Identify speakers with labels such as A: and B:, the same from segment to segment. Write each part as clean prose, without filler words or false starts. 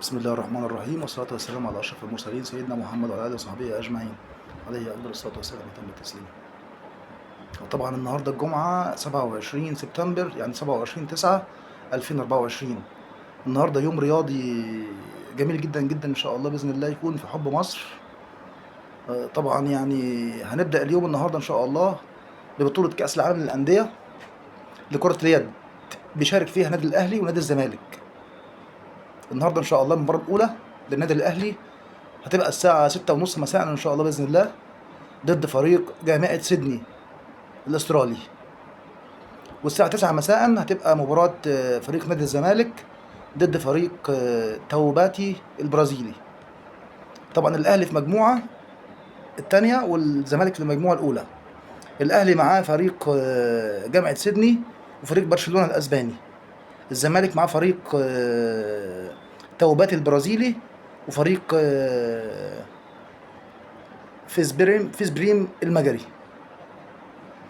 A: بسم الله الرحمن الرحيم، والصلاة والسلام على أشرف المرسلين سيدنا محمد وعلى آله وصحبه أجمعين، عليه أفضل الصلاة والسلام وأتم التسليم. وطبعا النهاردة الجمعة 27 سبتمبر، يعني 27/9/2024. النهاردة يوم رياضي جميل جدا جدا إن شاء الله بإذن الله يكون في حب مصر. طبعا يعني هنبدأ اليوم النهاردة إن شاء الله ببطولة كأس العالم للأندية لكرة اليد، بيشارك فيها نادي الأهلي ونادي الزمالك. النهارده ان شاء الله المباراة الاولى للنادي الاهلي هتبقى الساعة 6:30 مساء ان شاء الله باذن الله، ضد فريق جامعه سيدني الاسترالي. والساعة 9 مساء هتبقى مباراة فريق نادي الزمالك ضد فريق توباتي البرازيلي. طبعا الاهلي في مجموعة الثانية والزمالك في المجموعة الاولى. الاهلي معاه فريق جامعه سيدني وفريق برشلونة الاسباني. الزمالك معاه فريق توباتي البرازيلي وفريق فيسبريم المجري.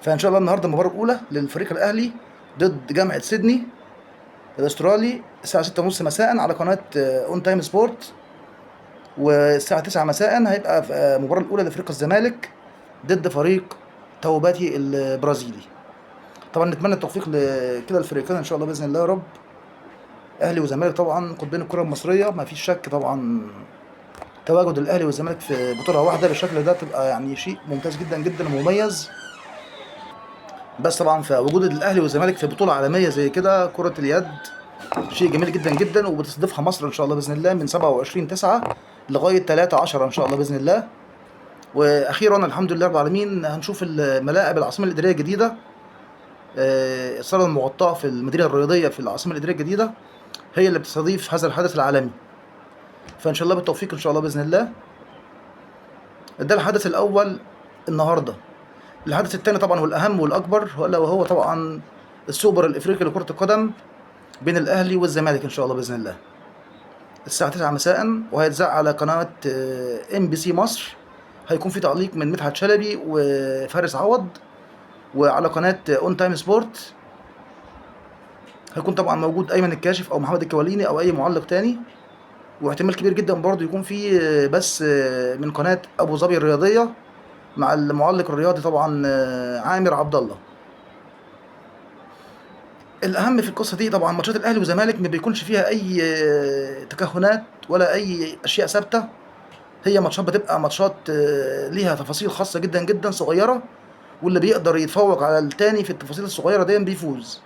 A: فان شاء الله النهارده المباراة الاولى للفريق الاهلي ضد جامعه سيدني الاسترالي الساعة 6:30 مساء على قناة اون تايم سبورت. والساعة 9 مساء هيبقى المباراة الاولى لفريق الزمالك ضد فريق توباتي البرازيلي. طبعا نتمنى التوفيق لكلا الفريقين ان شاء الله باذن الله يا رب. اهلي وزمالك طبعا قطبين الكره المصرية، ما فيش شك طبعا تواجد الاهلي والزمالك في بطوله واحدة بالشكل ده تبقى يعني شيء ممتاز جدا جدا ومميز. بس طبعا في وجود الاهلي والزمالك في بطوله عالمية زي كده كره اليد شيء جميل جدا جدا، وبتستضيفها مصر ان شاء الله باذن الله من 27/9 لغاية 3/10 ان شاء الله باذن الله. واخيرا الحمد لله رب العالمين هنشوف الملاعب العاصمة الادارية الجديدة، الصاله المغطاه في المدينة الرياضية في العاصمة الادارية الجديدة هي اللي بتستضيف هذا الحدث العالمي. فان شاء الله بالتوفيق ان شاء الله باذن الله. ده الحدث الاول النهارده. الحدث الثاني طبعا والاهم والاكبر وهو طبعا السوبر الافريقي لكرة القدم بين الاهلي والزمالك ان شاء الله باذن الله الساعة 9 مساء، وهيتذاع على قناة ام بي سي مصر. هيكون في تعليق من مدحت شلبي وفارس عوض، وعلى قناة اون تايم سبورت هيكون طبعا موجود ايمن الكاشف او محمد الكواليني او اي معلق تاني. واحتمال كبير جدا برضه يكون في بس من قناة ابو ظبي الرياضية مع المعلق الرياضي طبعا عامر عبد الله. الاهم في القصة دي طبعا ماتشات الاهلي والزمالك ما بيكونش فيها اي تكهنات ولا اي اشياء ثابتة، هي ماتشات بتبقى ماتشات ليها تفاصيل خاصة جدا جدا صغيرة، واللي بيقدر يتفوق على التاني في التفاصيل الصغيرة دي بيفوز.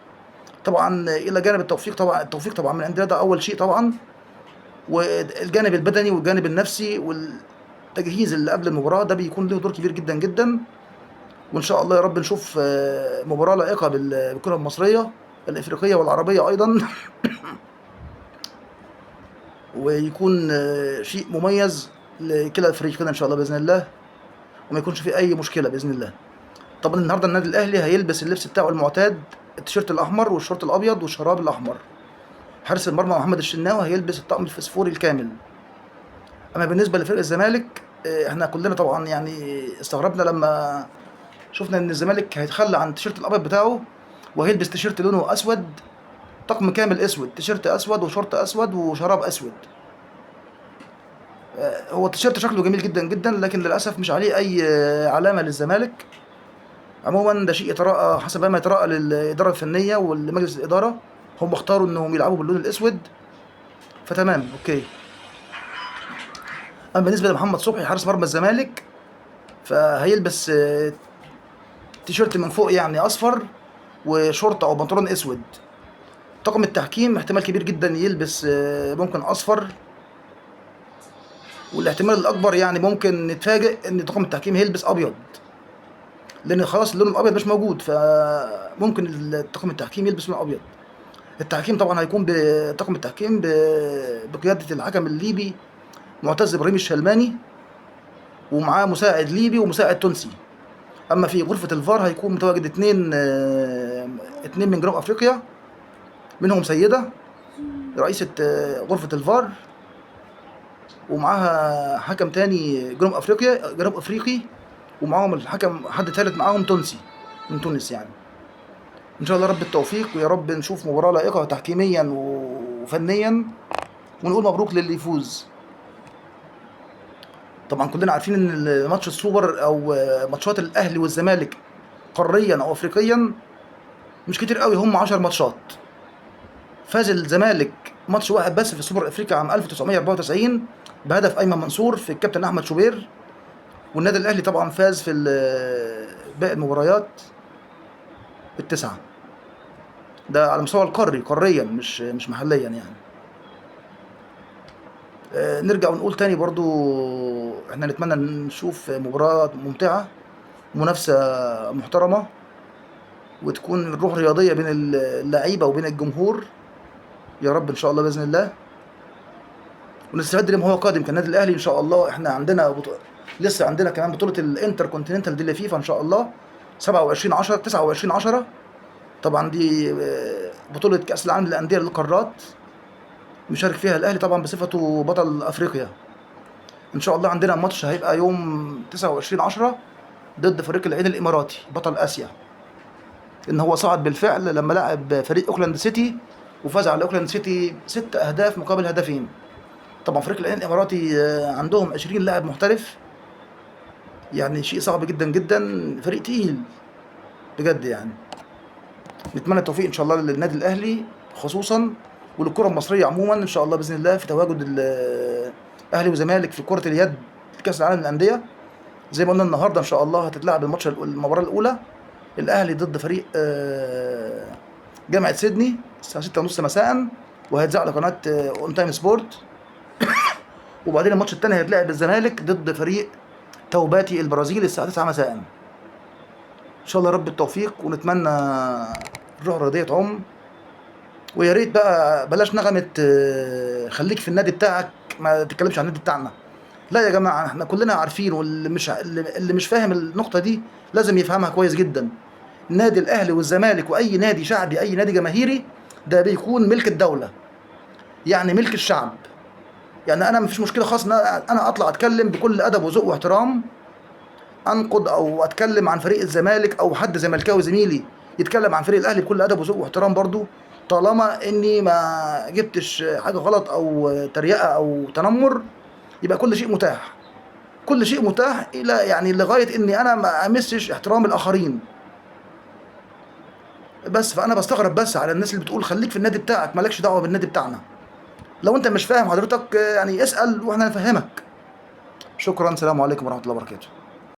A: طبعا الى جانب التوفيق، طبعا التوفيق طبعا من عندنا ده اول شيء طبعا، والجانب البدني والجانب النفسي والتجهيز اللي قبل المباراة ده بيكون له دور كبير جدا جدا. وان شاء الله يا رب نشوف مباراة لائقة بالكرة المصرية الافريقية والعربية ايضا، ويكون شيء مميز لكلا الفريقين ان شاء الله باذن الله، وما يكونش في اي مشكلة باذن الله. طبعا النهارده النادي الاهلي هيلبس اللبس بتاعه المعتاد، التيشيرت الاحمر والشورت الابيض والشراب الاحمر. حارس المرمى محمد الشناوي هيلبس الطقم الفسفوري الكامل. اما بالنسبة لفريق الزمالك، احنا كلنا طبعا يعني استغربنا لما شفنا ان الزمالك هيتخلى عن التيشيرت الابيض بتاعه وهيلبس تيشيرت لونه اسود، طقم كامل اسود، تيشيرت اسود وشورت اسود وشراب اسود. هو التيشيرت شكله جميل جدا جدا، لكن للاسف مش عليه اي علامة للزمالك. عموما ده شيء يتراءى حسب ما يتراءى للادارة الفنية ولمجلس الادارة، هم اختاروا انهم يلعبوا باللون الاسود، فتمام okay. اما بالنسبة لمحمد صبحي حارس مرمى الزمالك فهيلبس تيشيرت من فوق يعني اصفر وشورت او بنطلون اسود. طاقم التحكيم احتمال كبير جدا يلبس ممكن اصفر، والاحتمال الاكبر يعني ممكن نتفاجئ ان طاقم التحكيم هيلبس ابيض، لان خلاص اللون الابيض مش موجود، فممكن طاقم التحكيم يلبس لون ابيض. التحكيم طبعا هيكون بطاقم التحكيم بقيادة الحكم الليبي معتز ابراهيم الشلماني، ومعاه مساعد ليبي ومساعد تونسي. اما في غرفة الفار هيكون متواجد اتنين من جنوب افريقيا، منهم سيده رئيسه غرفة الفار، ومعاها حكم تاني جنوب افريقيا، جنوب افريقي، ومعاهم الحكم حد ثالث معاهم تونسي من تونس يعني. ان شاء الله رب التوفيق، ويا رب نشوف مباراة لائقة تحكيميا وفنيا. ونقول مبروك للي يفوز. طبعا كلنا عارفين ان ماتش السوبر او ماتشات الاهلي والزمالك قاريا او افريقيا مش كتير قوي، هم 10 ماتشات. فاز الزمالك ماتش واحد بس في السوبر الافريقي عام 1994 بهدف ايمن منصور في الكابتن احمد شوبير، والنادي الاهلي طبعا فاز في باقي المباريات التسعة. ده على المستوى القاري، قاريا مش محليا يعني. نرجع ونقول تاني برضو احنا نتمنى نشوف مباراة ممتعة، منافسة محترمة، وتكون الروح رياضية بين اللعيبة وبين الجمهور يا رب ان شاء الله بإذن الله، ونستعد لما هو قادم كالنادي الاهلي ان شاء الله. احنا عندنا لسه عندنا كمان بطولة الانتر كونتيننتال دي اللي فيفا ان شاء الله 27/10 29/10، طبعا دي بطولة كأس العالم للأندية للقارات، مشارك فيها الأهلي طبعا بصفته بطل أفريقيا. إن شاء الله عندنا ماتش هيبقى يوم 29/10 ضد فريق العين الإماراتي بطل آسيا، إن هو صعد بالفعل لما لعب فريق أوكلاند سيتي وفاز على أوكلاند سيتي 6 أهداف مقابل هدفين. طبعا فريق العين الإماراتي عندهم 20 لاعب محترف، يعني شيء صعب جدا جدا، فريق تقيل بجد يعني. نتمنى التوفيق ان شاء الله للنادي الاهلي خصوصا وللكره المصرية عموما ان شاء الله باذن الله، في تواجد الاهلي وزمالك في كره اليد في كاس العالم للاندية. زي ما قلنا النهارده ان شاء الله هتتلعب الماتش المباراة الاولى، الاهلي ضد فريق جامعه سيدني الساعة 6:30 مساء، وهيتذاع على قناة اون تايم سبورت. وبعدين الماتش الثاني هيتلعب الزمالك ضد فريق توباتي البرازيلي الساعة 9 مساء. ان شاء الله رب التوفيق، ونتمنى الروح الرياضية تعم، ويا ريت بقى بلاش نغمة خليك في النادي بتاعك ما تتكلمش عن النادي بتاعنا. لا يا جماعة، احنا كلنا عارفين، واللي مش اللي مش فاهم النقطة دي لازم يفهمها كويس جدا. النادي الاهلي والزمالك واي نادي شعبي اي نادي جماهيري ده بيكون ملك الدولة، يعني ملك الشعب. يعني انا مفيش مشكلة خالص ان انا اطلع اتكلم بكل ادب وذوق واحترام، انقد او اتكلم عن فريق الزمالك او حد زملكاوي زميلي يتكلم عن فريق الاهلي بكل ادب وذوق واحترام برضو، طالما اني ما جبتش حاجة غلط او تريقه او تنمر، يبقى كل شيء متاح. كل شيء متاح الى يعني لغاية اني انا ما امسش احترام الاخرين بس. فانا بستغرب بس على الناس اللي بتقول خليك في النادي بتاعك مالكش دعوه بالنادي بتاعنا. لو انت مش فاهم حضرتك يعني اسال واحنا نفهمك. شكرا، سلام عليكم ورحمة الله وبركاته.